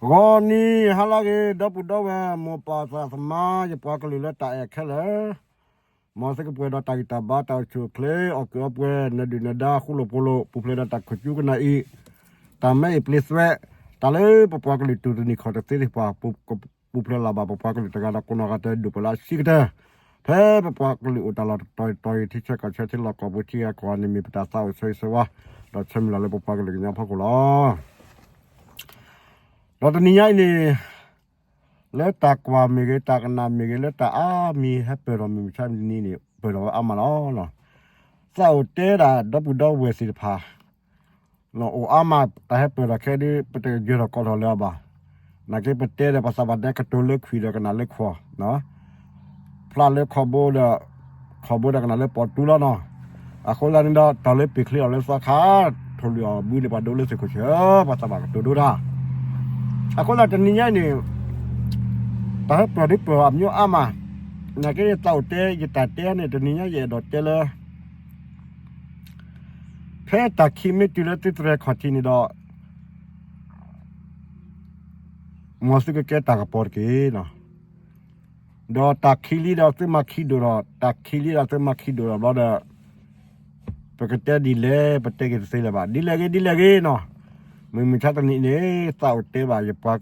ဂီၤနံၤဟါလၢအဂ့ၤ ဒီပုၢ်ဒီဝဲၢ် မိၢ်ပၢ်သးသမါ ယပှၤကလုာ်လၢတၢ်အဲၣ်ခဲလၢာ်, မ်သုကပှဲၤဒီးတၢ်ဂံၢ်တၢ်ဘါ တၢ်အိၣ်ဆူၣ်အိၣ်ချ့ အီၣ်ကုၢ်အီပှဲၤ နဒုၣ်နဒါဃူလိာ်ဖိးလိာ် ပူၤဖျဲးဒီးတၢ်ခိၣ်ကၠူကနၣ်အံၤ, တၢ်မဲအံၤပျ့သွဲး, တၢ်လၢပပှၤကလုာ်တူၢ်တနံၤခီၣ်တသ့သ့ၣ်တဖၣ် ပူၤဖျဲးလၢ်ဘၣ်ပပှၤကလုာ်တဂၤဒီး ကိးနီၢ်ဂၤဒဲးဒိၣ်ပှၤလၢအဆံးကတၢၢ်, ဖဲပပှၤကလုာ်အိၣ်တၢ်လီၢ်တတီၤအံၤတီၤအံၤ ထံဆၢကီၢ်ဆၢထံလီၢ်ကီၢ်ပူၤထံဂၤကီၢ်ဂၤန့ၣ် မ့ၢ်ပတၢ်သးအိၣ်ဆၢဂ့ၤဆၢဝါ, ဒီးဆၢမုၢ်လၢ်လၢပပှၤကလုာ်ကညီဖီခိၣ်လီၤ. ဒီးတနံၤညါအံၤန့ၣ် လၢတၢ်ကွၢ်မ့ၢ်ဂ့ၤ တၢ်ကနၣ်မ့ၢ်ဂ့ၤ လၢတၢ်အါမံၤဟဲပၢၢ်ထီၣ်မုၢ်မဆါတနံၤန့ၣ် ပၢၢ်ထီၣ်ဝဲအါမးလီၤ. သးအိၣ်တဲဒၣ်ဒီပုၢ်ဒီဝဲၢ်သ့ၣ်တဖၣ် အိၣ်အါမး တၢ်ဟဲပၢၢ်ထီၣ်ခဲဒုး ပတယၢၤထီၣ်ကီးထီၣ်လၢၤအီၤဘၣ်. နာ်က့ပတဲဒီးပှၤသးပှၢ်တဲကတိၤလၢခွံၣ်ဒီးကနၣ်လၢခွီၣ်, ဖျါလၢခီၣ်ဘိဒီး ခီၣ်ဘိဒီးကနၣ်လၢပီၣ်တူလီၤနီၤ. အဃိသတးန့ၣ်ဒီး တၢ်လၢပ့ၤချ့အီၤလၢသီခါ ထိၣ်လွံၢ်အီၣ်ဘုန့ၣ် ပှၤဒိလၢသုးခိၣ်ဆၢ ပှၤသးပှၢ်ကတိၤဒိတၢ်. အဃိသတးတနံၤညါအံၤန့ၣ် တၢ်ဟဲပၢၢ်ဒုးပၢၢ်အီၤအမျိုးအါမး, နာ်က့ယသးအိၣ်တဲ ယတၢ်တဲန့ၣ် တနံၤညါယအဲၣ်ဒိးတဲလၢ ဖဲတၢ်ခံးမ့ၢ်တုၤလၢသုတြဲၤခီၣ်ထံးန့ၣ်ဒီး မ်သုကကဲတၢ်ကပီၤတက့ၢ်နီၤ. ဒီးတၢ်ခံးလံဒီးသုမၤခံဒိၣ်ဒီး တၢ်ခံးလံဒီးသုမၤခံဒိၣ်ဒီးဘျီဒီး ပကတဲဒ်လဲၣ် ပတဲက့ၤတသ့လၢၤဘၣ်. ဒ်လဲၣ်ဂ့ၤ ဒ်လဲၣ်ဂ့ၤနီၤ, မုၢ်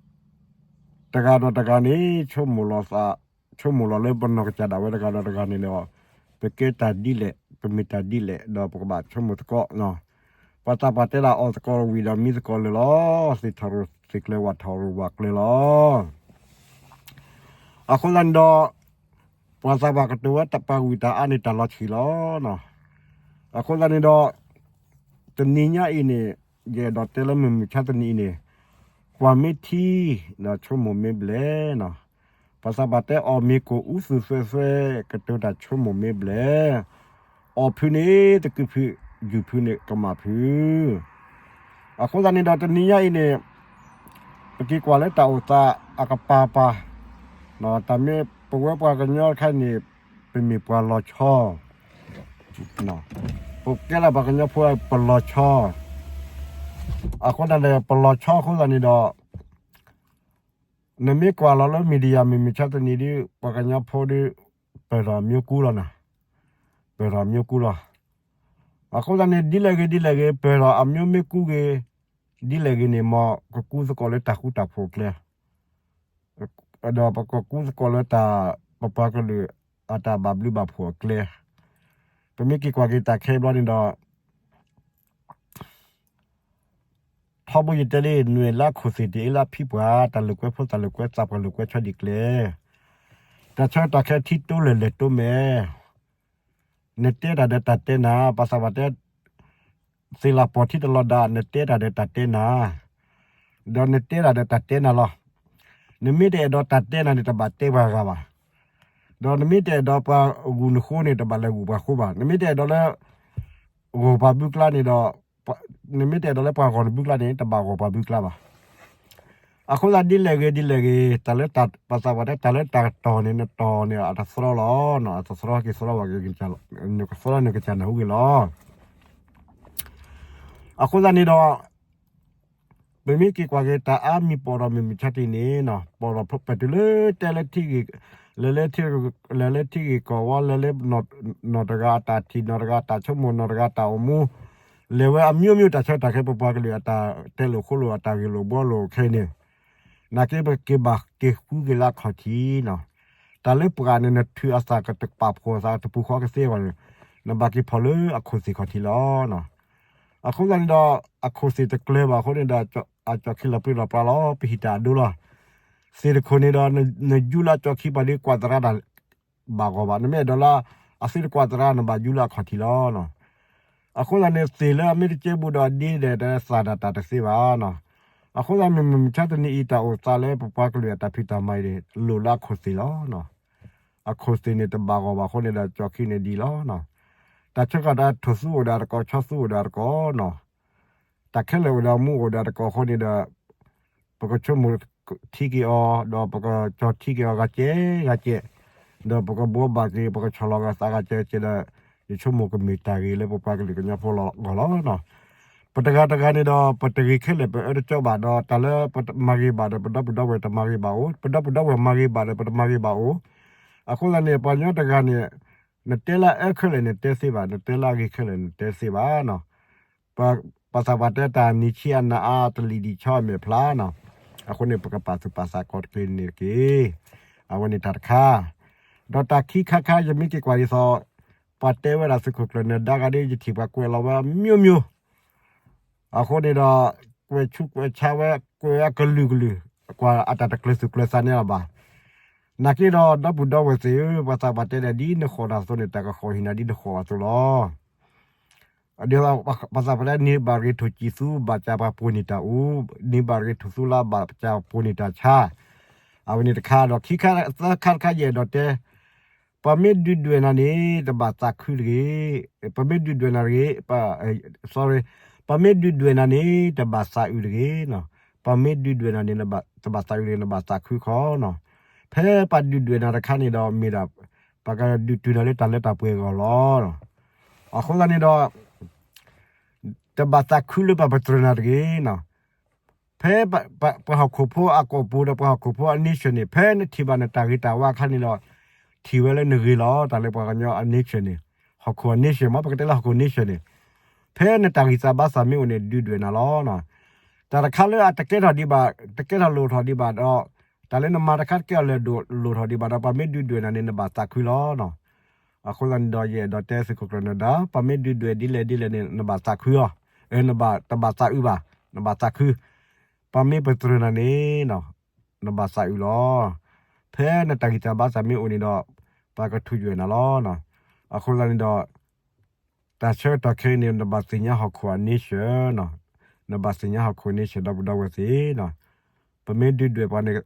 မဆါတနံၤအံၤန့ၣ် သးအိၣ်တဲဘၣ်ယပှၤကလုာ်လၢ တဂၤဒီးတဂၤန့ၣ် ဆိကမိၣ်လီၤသး, ဆိကမိၣ်လီၤလၢပနီၢ်ကစၢ်ဒၣ်ဝဲတဂၤဒီးတဂၤန့ၣ်လီၤ. ပကဲတၢ်ဒ်လဲၣ်, ပမ့ၢ်တၢ်ဒ်လဲၣ် ဒီးပကဘၣ်ဆိကမိၣ်သကိး, ပှၤသးပှၢ်တဲဒၣ် အီၣ်သကိးဝံၤဒီးမံသကိးလၢၤလီၤ. သ့ၣ်ထီၣ်ရိၣ်သ့ၣ်ကျၢၤ ဝၣ်ထီၣ်ရိၣ်ဝၣ်ကျၢၤလီၤ. အဃိသတးန့ၣ်ဒီး ပှၤသးပှၢ်ကတိၤဝဲတၢ်ပာ်ဝံၣ်တၢ်အါန့ၢ်တၢ်လီၤဆံးလီၤ. အဃိသတးန့ၣ်ဒီး တနံၤညါအံၤန့ၣ် ယအဲၣ်ဒိးတဲလၢမုၢ်မဆါတနံၤအံၤန့ၣ် ကွၢ်မ့ၢ်ထံ ဒီးဆိကမိၣ်မ့ၢ်ဘျဲၣ်နီၤ. ပှၤသးပှၢ်တဲအီၣ်မ့ၤကိၢ်အူသူၣ်သွဲးသွဲး ကတိၤတၢ်ဆိကမိၣ်မ့ၢ်ဘျဲၣ်, အီၣ်ဖုန့ၣ်သကုၤဖု, ယူၤဖုန့ၣ်ကမၣ်ဖု. အဃိသတးန့ၣ်ဒီးတနံၤညါအံၤန့ၣ် ပက့ၤကွၢ်လၢတၢ်အိၣ်သးအကပၤပၤ, တၢ်မ့ၢ်ပဝဲပှၤကညီတခါန့ၣ် ပမ့ၢ်ပှၤလီၤဆီ, ပကဲလၢပှၤကညီဖိပလီၤဆီ, အဃိသတးန့ၣ် ပလီၤဆီအဃိသတးန့ၣ်ဒီး နမ့ၢ်ကွၢ်လီၤလၢ media မုၢ်မဆါတနံၤဒုး ပှၤကညီဖိဒုး ပၢၢ်ထီၣ်အမျိုးကူလီၤနီၤ, ပၢၢ်ထီၣ်အမျိုးကူလီၤ. အဃိသတးန့ၣ် ဒ်လဲၣ်ဂ့ၤဒ်လဲၣ်ဂ့ၤ ပၢၢ်ထီၣ်အမျိုးမ့ၢ်ကူဂ့ၤ ဒ်လဲၣ်ဂ့ၤန့ၣ် မ်ကကူသကိးလၢတၢ်ဃူတၢ်ဖိးအကျဲ ဒီးပကကူသကိးလၢတၢ် ပပှၤကလုာ်အတၢ်ဘၣ်ဘျုးဘၣ်ဖှိၣ်အကျဲ, ပမ့ၢ်က့ၤကွၢ်က့ၤတၢ်ခဲအံၤဘျီန့ၣ်ဒီး ထီဘိယတဲလံ နွံလၢခိၣ်သ့ၣ်တအ့လၢဖံပှၢ် တၢ်လိာ်ကွဲဖိသၣ်လိာ်ကွဲသးပှၢ်လိာ်ကွဲဆီဒ်ကျဲ, တၢ်ဆၢကတီၢ်ခဲထံတိလဲၢ်လဲၢ်တိမဲာ်, နတဲတၢ်ဒီးတၢ်တဲနၤ ပှၤသးပှၢ်တဲ သ့ၣ်လၢပီၢ်ထံတလီၤဒါ နတဲတၢ်ဒီးတၢ်တဲနၤ, ဒီးနတဲတၢ်ဒီးတၢ်တဲနၤလီၤ. နမ့ၢ်တအဲၣ်ဒိးတၢ်တဲနၤန့ၣ် တဘၣ်တဲပှၤဂၤဘၣ်. ဒီးနမ့ၢ်တအဲၣ်ဒိးပှၤဂုာ်နဃိန့ၣ် တဘၣ်လဲၤဂုာ်ပှၤဃိဘၣ်. နမ့ၢ်တအဲၣ်ဒိးလၢ ဂီၤပှၤဘုကျါန့ၣ်ဒီး နမ့ၢ်တအဲၣ်ဒိးလၢပှၤဂီၤနဘုကျါန့ၣ် တဘၣ်ဂီၤပှၤဘုကျါဘၣ်. အဃိသတးဒ်လဲၣ်ဂ့ၤဒ်လဲၣ်ဂ့ၤ တၢ်လၢတၢ်ပှၤသးပှၢ်တဲ တၢ်လၢတၢ်ကတီၢ်န့ၣ် နတီၢ်န့ၣ် အတသြီလီၤ, အတသြီက့ၤသြီဘၣ်က့ၤ နကသြီနကစၢ်နၢ်ဟူဂ့ၤလီၤ. အဃိသတးန့ၣ်ဒီး ပမ့ၢ်က့ၤကွၢ်က့ၤတၢ်အါမံၤပိာ်ထီၣ်မုၢ်မဆါတနံၤန့ၣ် ပိာ်ထီၣ်ပတုၤလၢတဲလၢထံဂ့ၢ်, လဲၤလၢထံဂ့ၢ်ကီၢ်ဝါ လဲၤလၢ နီၢ်တဂၤအတၢ်ထံၣ် နီၢ်တဂၤအတၢ်ဆိကမိၣ် နီၢ်တဂၤအတၢ်အိၣ်မူ, လဲၤဝဲအမျိုးမျိုး တၢ်ဆၢတၢ်ခဲပပှၤကလုာ်အတၢ်တဲလိာ်ဃိလိာ် အတၢ်ဂ့ၢ်လိာ်ဘှီလိာ်ခဲအံၤန့ၣ် နာ်က့ပက့ၤဘၣ်က့ၤဃုက့ၤလၢအခီၣ်ထံးနီၤ. တၢ်လၢပှၤန့ၣ် နထုးအသးကတပာ်ဖှိၣ်အသးတပူၤဃီကသ့အဂီၢ်န့ၣ် နဘၣ်က့ၤဖီၣ်လၢအခိၣ်သ့ၣ်ခီၣ်ထံးလီၤ. အဃိသတးန့ၣ်ဒီး အခိၣ်သ့ၣ်တကျၢၤဘၣ်အဃိန့ၣ်ဒီး အကၠီၣ်ခံလီၤပြံလီၤပြါလီၤ ပဟံးတၢ်အဒိလီၤ. သ့ၣ်တခိၣ်န့ၣ်ဒီး နယူလၢကၠီၣ်ခံပှၤဒ်ကွၢ်သရၣ်တၢ် ဘၣ်ဂီၢ်ဘၣ်. နမ့ၢ်အဲၣ်ဒိးလၢ အသုတကွၢ်သရၣ် နဘၣ်ယူလၢအခီၣ်ထံးလီၤ. အဃိသတးန့ၣ် သ့ၣ်လၢအမ့ၢ်တကဲဘူးဒီးဒ်ဒီး တသၣ်ဒၣ်တၢ်တသ့ဘၣ်နီၤ. အဃိသတးမုၢ်မဆါတနံၤအံၤ တၢ်အိၣ်သးလၢပပှၤကလုာ်အတၢ်ဖံးတၢ်မၤအံၤန့ၣ် လိၣ်လၢအခိၣ်သ့ၣ်လီၤ. အခိၣ်သ့ၣ်န့ၣ် တဘၣ်ဂီၢ်ဘၣ်အဃိန့ၣ်ဒီး ကၠီၣ်ခံန့ၣ်ဒ်လီၤ. တၢ်ဆၢကတီၢ်ထိၣ်သူအိၣ်ဒၣ်တကိး ဆီသူအိၣ်ဒၣ်တကိးနီၤ. တၢ်ခဲလၢာ်အိၣ်ဒီးမူအိၣ်ဒီးတကိးအဃိန့ၣ်ဒီး ပကဆိကမိၣ်ထံက့ၤအီၤ ဒီးပကကၠီၣ်ထံက့ၤအီၤဂၤကဲဂၤကဲ, ဒီးပကဘှီဘၣ်က့ၤ ပကဆီၣ်လီၤဂာ်သးဂၤကဲကဲဒီး ယဆိကမိၣ်ကမ့ၢ်တၢ်ဂ့ၤလၢပပှၤကလုာ်ကညီဖိလီၤဂီၢ်လီၤ. ပတဂၤတဂၤန့ၣ်ဒီး ပတဂ့ၤခဲလၢာ် ပအၢတကၠီဘၣ်ဒီး တၢ်လၢပမၤဂ့ၤဘၣ်ဒီး ပဒီပုၢ်ဒီဝဲၢ်တမၤဂ့ၤဘၣ်အိၣ်, ပဒီပုၢ်ဒီဝဲၢ်မၤဂ့ၤဘၣ်ဒီး ပတမၤဂ့ၤဘၣ်အိၣ်. အဃိသတးန့ၣ် ပှၤကညီတဂၤန့ၣ် နတဲလၢအအၢခဲလၢာ် နတဲသ့ဘၣ်, နတဲလၢအဂ့ၤခဲလၢာ် နတဲသ့ဘၣ်နီၤ. ပှၤသးပှၢ်တဲတၢ်နံၤဆံးအနၤအါ တလံၤဒံးဆီအမဲာ်ဖျါနီၤ. အဃိန့ၣ် ပကပာ်သူၣ်ပာ်သးသကိးတက့ၢ်န့ၣ်တက့ၢ်. အဝဲန့ၣ်တၢ်တခါ, ဒီးတၢ်ခံခါခါ ယမ့ၢ်က့ၤကွၢ်ဒ်သိး ပှၤတဲဝဲဒၣ်သုးခိၣ်ကျၢၢ်နၢၤဒါဂၤဒီး ယထံၣ်ပှၤကွဲးလီၤဝဲ မျိုးမျိုး အဃိန့ၣ်ဒီး ကွဲးဆူးကွဲးဆါဝဲ ကွဲးဝဲအကလုာ်ကလုာ်, ကွၢ်အတၢ်တကျၢၤသူၣ်ကျၢၤသးန့ၣ်လီၤဘၣ်. နာ်က့ဒီး ဒီပုၢ်ဒီဝဲၢ်သ့ၣ်ဧၢ, ပှၤသးပှၢ်တဲဒၣ် ဒ်နဃီၣ်တၢ်အသိးန့ၣ် တၢ်ကဃီၣ်ဟံၣ်နၤဒ်နဃီၣ်အသိးလီၤ. ဒ်သိးပှၤသးပှၢ်တဲ နံၤဘၣ်ရ့ထိၣ်ကံၢ်သူ ဘၣ်စၢ်ပှၤပိာ်န့ၢ်တၢ်အူ, နံၤဘၣ်ရ့ထိၣ်သူလါ ဘၣ်စၢ်ပှၤပိာ်န့ၢ်တၢ်ဆါ. အဝဲန့ၣ်တခါဒီး ခံခါသၢခါတခါ ယအဲၣ်ဒိးတဲ ပမ့ၢ်ဒုၣ်ဒွဲၣ်နၤန့ၣ် တဘၣ်သးခုတဂ့ၤ, ပမ့ၢ်ဒုၣ်ဒွဲၣ်နၤတဂ့ၤ, sorry, ပမ့ၢ်ဒုၣ်ဒွဲၣ်နၤန့ၣ် တဘၣ်သးအုးတဂ့ၤနီၤ. ပမ့ၢ်ဒုၣ်ဒွဲၣ်နၤန့ၣ် တဘၣ်သးအုးတဂ့ၤ, နဘၣ်သးခုခီနီၤ. ဖဲပဒုၣ်ဒွဲၣ်နၤတခါန့ၣ်ဒီး မ့ၢ်ဒၣ် ပကဒုးတုၤနၤလၢတၢ်လၢတၢ်ပှဲၤအဂီၢ်လီၤ. အဃိသတးန့ၣ်ဒီး တဘၣ်သးခုလၢပပတြၢၤနၤတဂ့ၤနီၤ. ဖဲပှၤဟီၣ်ခိၣ်ဖိအကီၢ်ပူၤဒီး ပှၤဟီၣ်ခိၣ်ဖိအ nation န့ၣ် ဖဲနထံၣ်ဘၣ်နတၢ်ဂ့ၤတၢ်ဝါအခါန့ၣ်ဒီး ထံၣ်ဝဲလၢနဂ့ၤလီၤ. တၢ်လၢပှၤကညီအ nation န့ၣ် ဟီၣ်ခိၣ်အ nation မ့ၢ် ပကတဲလၢဟီၣ်ခိၣ် nation န့ၣ် ဖဲနတၢ်ဂံၢ်စၢ်ဘါစၢ်မ့ၢ်အိၣ်န့ၣ် ဒုၣ်ဒွဲၣ်နၤလီၤ. တၢ်တခါလၢအတကဲထီၣ်ဒံးဘၣ်, တကဲထီၣ်လိၣ်ထီၣ်ဒံးဘၣ်ဒီး တၢ်လၢနမၤတခါတကဲထီၣ်လၢလိၣ်ထီၣ်ဒံးဘၣ်ဒီး ပှၤမ့ၢ်ဒုၣ်ဒွဲၣ်နၤန့ၣ် နဘၣ်သးခုလီၤနီၤ. အဃိသတးန့ၣ်ဒီး ယအဲၣ်ဒိးတဲသုးခိၣ်ကျၢၢ်နၢၤဒါ ပမ့ၢ်ဒုၣ်ဒွဲၣ်ဒ်လဲၣ်ဒ်လဲၣ်န့ၣ် နဘၣ်သးခုလီၤ. နဘၣ်တဘၣ်သးအုးဘၣ်, နဘၣ်သးခု. ပမ့ၢ်ပတြၢၤနၤန့ၣ် နဘၣ်သးအုးလီၤ. ဖဲနတၢ်ဂံၢ်တၢ်ဘါစၢ်မ့ၢ်အိၣ်န့ၣ်ဒီး ပှၤကထူးယွဲၣ်နၤလီၤ. အဃိသတးန့ၣ်ဒီး တၢ်ဆၢကတီၢ်ခဲအံၤန့ၣ် နဘၣ်သ့ၣ်ညါဟီၣ်ခိၣ်အ nation နီၤ, နဘၣ်သ့ၣ်ညါဟီၣ်ခိၣ် nation ဒီပုၢ်ဒီဝဲၢ်သ့ၣ်နီၤ. ပမ့ၢ်ဒုၣ်ဒွဲၣ်ပှၤန့ၣ်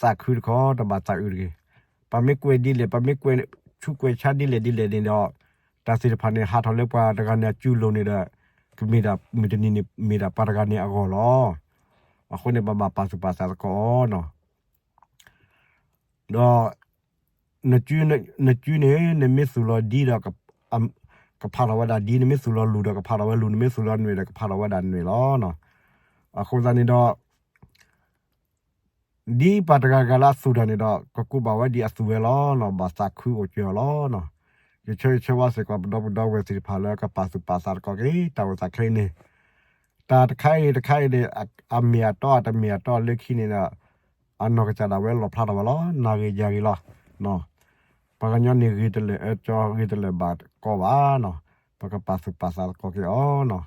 သးခုတခီ တဘၣ်သးအုးတဂ့ၤ. ပမ့ၢ်ကွဲးဒ်လဲၣ် ပမ့ၢ်ကွဲးဆူးကွဲးဆါဒ်လဲၣ်ဒ်လဲၣ်န့ၣ်ဒီး တၢ်သ့ၣ်တဖၣ်န့ၣ် ဟးထီၣ်လၢပှၤတဂၤန့ၣ်အစုလိၤန့ၣ်ဒီး ကမ့ၢ်ဒၣ်မုၢ်တနံၤန့ၣ် မ့ၢ်ဒၣ်ပှၤတဂၤန့ၣ်အဂီၢ်လီၤ. အဃိန့ၣ် ပဘၣ်ပာ်သူၣ်ပာ်သးသကိးနီၤ. ဒီး နစုန့ၣ် နမ့ၢ်သူၣ်လီၤဒ်ဒီး ကဖးထီၣ်ဝဲဒၣ်ဒ်, နမ့ၢ်သူၣ်လီၤလူၢ်ဒီး ကဖးထီၣ်ဝဲလူၢ်, နမ့ၢ်သူၣ်လီၤနွဲၣ်ဒီး ကဖးထီၣ်ဝဲဒၣ်နွဲၣ်လီၤ. အဃိသတးန့ၣ်ဒီး ဒ်ပှၤတဂၤဂၤလၢအသူၣ်တၢ်န့ၣ်ဒီး ကကူးဘၣ်ဝဲဒ်အသူၣ်ဝဲလီၤ. ဘၣ်သးခုအိၣ်ကၢအီၤလီၤ. ယဆၢဂ့ၤဆၢဝါစ့ၢ်ကီး ပဒီပုၢ်ဒီဝဲၢ်သ့ၣ်တဖၣ်လၢကပာ်သူၣ်ပာ်သးသကိးက့ၤ တၢ်အိၣ်သးခဲအံၤန့ၣ်, တၢ်တခါအံၤတခါအံၤန့ၣ် အမ့ၢ်အတီ အတမ့ၢ်အတီလၢခံန့ၣ်ဒီး အနီၢ်ကစၢ်ဒၣ်ဝဲလီၣ်ဖျါထီၣ်ဝဲလီၤ. နၤဂ့ၤယၤဂ့ၤလီၤ. ပှၤကညီန့ၣ်ဂ့ၤတလၢာ်အၢကၠီ ဂ့ၤတလၢာ်ဘၣ်ကီဘၣ်နီၤ. ပကပာ်သူၣ်ပာ်သးသကိးက့ၤအီၤနီၤ.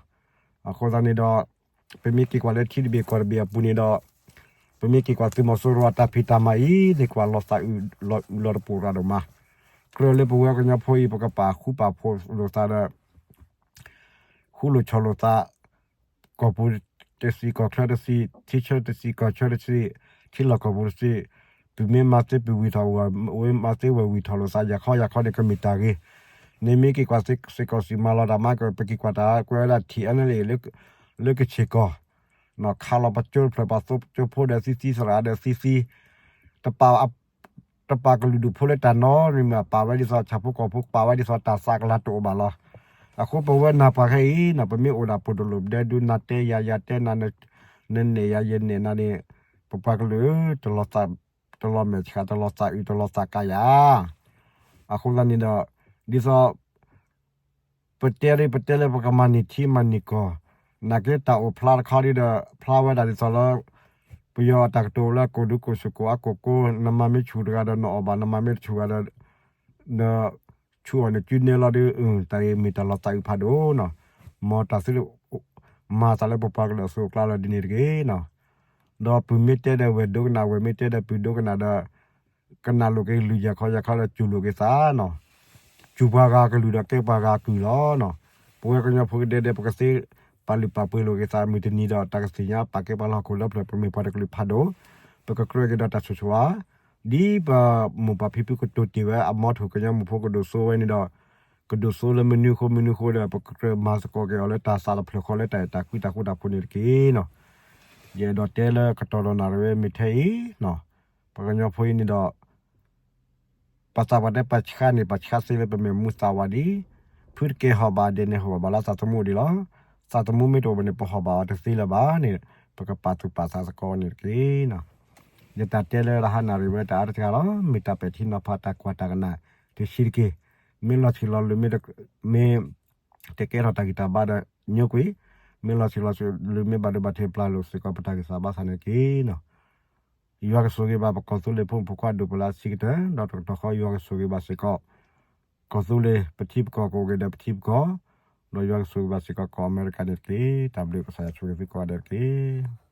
အဃိသတးန့ၣ်ဒီး ပမ့ၢ်က့ၤကွၢ်လၢထံတဘ့ၣ်ကီၢ်တဘ့ၣ်အပူၤန့ၣ်ဒီး ပမ့ၢ်က့ၤကွၢ်သုးမီၤစိရိၤအတၢ်ဖံးတၢ်မၤအံၤန့ၣ် ကွၢ်လီၤသးအုးလီၤအုးလီၤတပူၤရၤဒိၣ်မး, ကြၢးလၢပဝဲကညီဖိအံၤ ပကပာ်ဃူပာ်ဖိးလိာ်သးဒီး ဃူလိာ်ဆီၣ်လိာ်သး, ကီၢ်ပူၤတစံး ကီၢ်ချၢတစံး ထံဆၢတစံး ကီၢ်ဆၢတစံး ထံလီၢ်ကီၢ်ပူၤတစံး, ပမ့ၢ်မၤသ့ပဝံၤထီၣ် ဝဲမၤသ့ဝဲဝံၤထီၣ်လိာ်သး ယၤခီယၤခီန့ၣ် ကမ့ၢ်တၢ်ဂ့ၤ, နမ့ၢ်က့ၤကွၢ်စ့ၢ်ကီးစံးမၤလီၤတၢ်မၤက ပက့ၤကွၢ်တၢ်ကွဲးဝဲဒၣ် ထံအၣ်နလ့ၣ် လၢကဆ့ၣ်ကီၢ်, ခးလီၤပကၠိတဖျၢၣ် ပှၤသိပကၠိဖိဒီးသံသံသရၣ်ဒီးသံသံ, တပာ် တပာ်ကလုာ်ဒူၣ်ဖိလၢတၢ်နီတမံၤဘၣ်, ပာ်ဝဲဒ်သိးဆၣ်ဖိကီၢ်ဖိ ပာ်ဝဲဒ်သိးတၢ်သးကလၤတအိၣ်ဘၣ်လီၤ. အဃိပဝဲနၤပှၤခဲအံၤနီၤ ပမ့ၢ်အိၣ်ဒၣ်ပိၢ်တလိၣ်ပဒဲဒု နၤတဲယၤ ယၤတဲနၤ, နနဲၣ်ယၤ ယနဲၣ်နၤန့ၣ်, ပပှၤကလုာ် တလီၤမဲာ်ဆှး တလီၤသးအုး တလီၤသးကါယၤ, အဃိသတးန့ၣ်ဒီး ဒ်သိး ပတဲဒ်ပတဲလၢပကမၤန့ၢ်ထံမၤန့ၢ်ကီၢ်, နာ်က့တၢ်အိၣ်ဖျါတခါဒ်ဒီး ဖျါဝဲဒၣ်ဒ်သိးလၢ ပယီၤအတၢ်ကတိၤလၢကိၢ်ဒူကိၢ်စူၢ်ကိၢ်အကိၢ်ကိၢ်, နမၤမ့ၢ်ဆူၣ်တဂၤဒီးနအီၣ်ဘၣ်, နမၤမ့ၢ်တဆူၣ်တဂၤဒီး နဆူၣ်အီၣ်နစုနဲလီၤဒီး တၢ်အံၤမ့ၢ်တၢ်လီၤသးအုးဖးဒိၣ်နီၤ, မ်တၢ်သု မၤသးလၢပပှၤကလုာ်အသိးအကျါလီၤဒ်န့ၣ်တဂ့ၤနီၤ. ဒီးပုၢ်မ့ၢ်တဲဒီးဝဲၢ်ဒိကနၣ်, ဝဲၢ်မ့ၢ်တဲဒီးပုၢ်ဒိကနၣ်ဒီး ကနၣ်လိာ်က့ၤလုၢ်ယၤခီယၤခီဒီးစူၢ်လိာ်က့ၤသးနီၤ, စူၢ်ပှၤဂၤကလုၢ်ဒီးကဲပှၤဂၤကုၢ်လီၤနီၤ. ပဝဲကညီဖိကဒဲဒဲ ပကသ့ပာ်လုၢ်ပာ်ပှ့ၤလိာ်က့ၤသး မုၢ်တနံၤဒီးတၢ်ကသ့ၣ်ညါပာ်ကဲပှၤလၢဟီၣ်ခိၣ်လၢဖျၢၣ် ပမ့ၢ်ပှၤတကလုာ်ဖးဒိၣ်, ပကကြၢးက့ၤဒီးတၢ်ဆိၣ်ဆိၣ်ဧါ ဒ်ပမိၢ်ပၢ်ဖံဖုကတိၤတ့ၢ်ဝဲ အမီထိၣ်ကညီမုၢ်ဖိကဒိၣ်စိဝဲန့ၣ်ဒီး, ကဒိၣ်စိလၢမနုၤဃိမနုၤဃိဒီး ပကကြၢးမၤသကိးက့ၤအီၤလၢတၢ်သးတဖျၢၣ်ဃီလၢတၢ်အဲၣ်တၢ်ကွံတၢ်ဃူတၢ်ဖိးန့ၣ်တက့ၢ်နီၤ. ယအဲၣ်ဒိးတဲလၢကတီၢ်ဒီးနၣ်ရံၣ်ဝဲမ့ၢ်ထဲအံၤနီၤ, ပှၤကညီဖိအံၤန့ၣ်ဒီး ပှၤသးပှၢ်တဲပှၤဆှါန့ၣ် ပှၤဆှါသ့လၢပမဲာ်မူသးဝးဒံး, ဖုတကဲဟီၣ်ဘၣ်ဒဲးန့ၣ် ဟီၣ်ဘၣ်ဘၣ်လၢသးသမူအိၣ်ဒံးလီၤ. သးသမူမ့ၢ်တအိၣ်ဘၣ်န့ၣ် ပဟီၣ်ဘၣ်အီၤတသ့လၢၤဘၣ်န့ၣ် ပကပာ်သူၣ်ပာ်သးသကိးန့ၣ်တက့ၢ်နီၤ. ယတၢ်တဲလၢတဟါနၣ်ရံၣ်ဝဲတအါတက့ၢ်လီၤ. မ့ၢ်တၢ်ပဲာ်ထံနီၤဖးတၢ်ကွၢ်တၢ်ကနၣ် တဆံးတက့ၢ်. မ့ၢ်လီၤဆံးလီၤလုၢ် မ့ၢ်တကဲထီၣ်တၢ်ဂံၢ်တၢ်ဘါဒီးညိကွံာ်, မ့ၢ်လီၤဆံးလီၤလုၢ် မ့ၢ်ဘၣ်ဒိဘၣ်ထံးပျၢ်လိာ်စ့ၢ်ကီး ပတၢ်ဂံၢ်စၢ်ဘါစၢ်န့ၣ်တက့ၢ်နီၤ. ယွၤကဆိၣ်ဂ့ၤဘၣ်ပကီၢ်သူလ့ၤဖိမုၣ်ဖိခွါဒိၣ်ပှၤလၢအဆံးကတၢၢ် ဒီးတကတီၢ်ဃီ ယွၤကဆိၣ်ဂ့ၤဘၣ်စ့ၢ်ကီး ကီၢ်သူလ့ၤ ပထံပကီၢ်ကအိၣ်က့ၤဒီးပထံပကီၢ်, ဒီးယွၤကဆိၣ်ဂ့ၤဘၣ်စ့ၢ်ကီးကီၢ်အမဲရကၤန့ၣ်တက့ၢ်. တၢ်ဘျုးကစၢ်ယွၤဆိၣ်ဂ့ၤသုကိးဂၤဒဲးတက့ၢ်.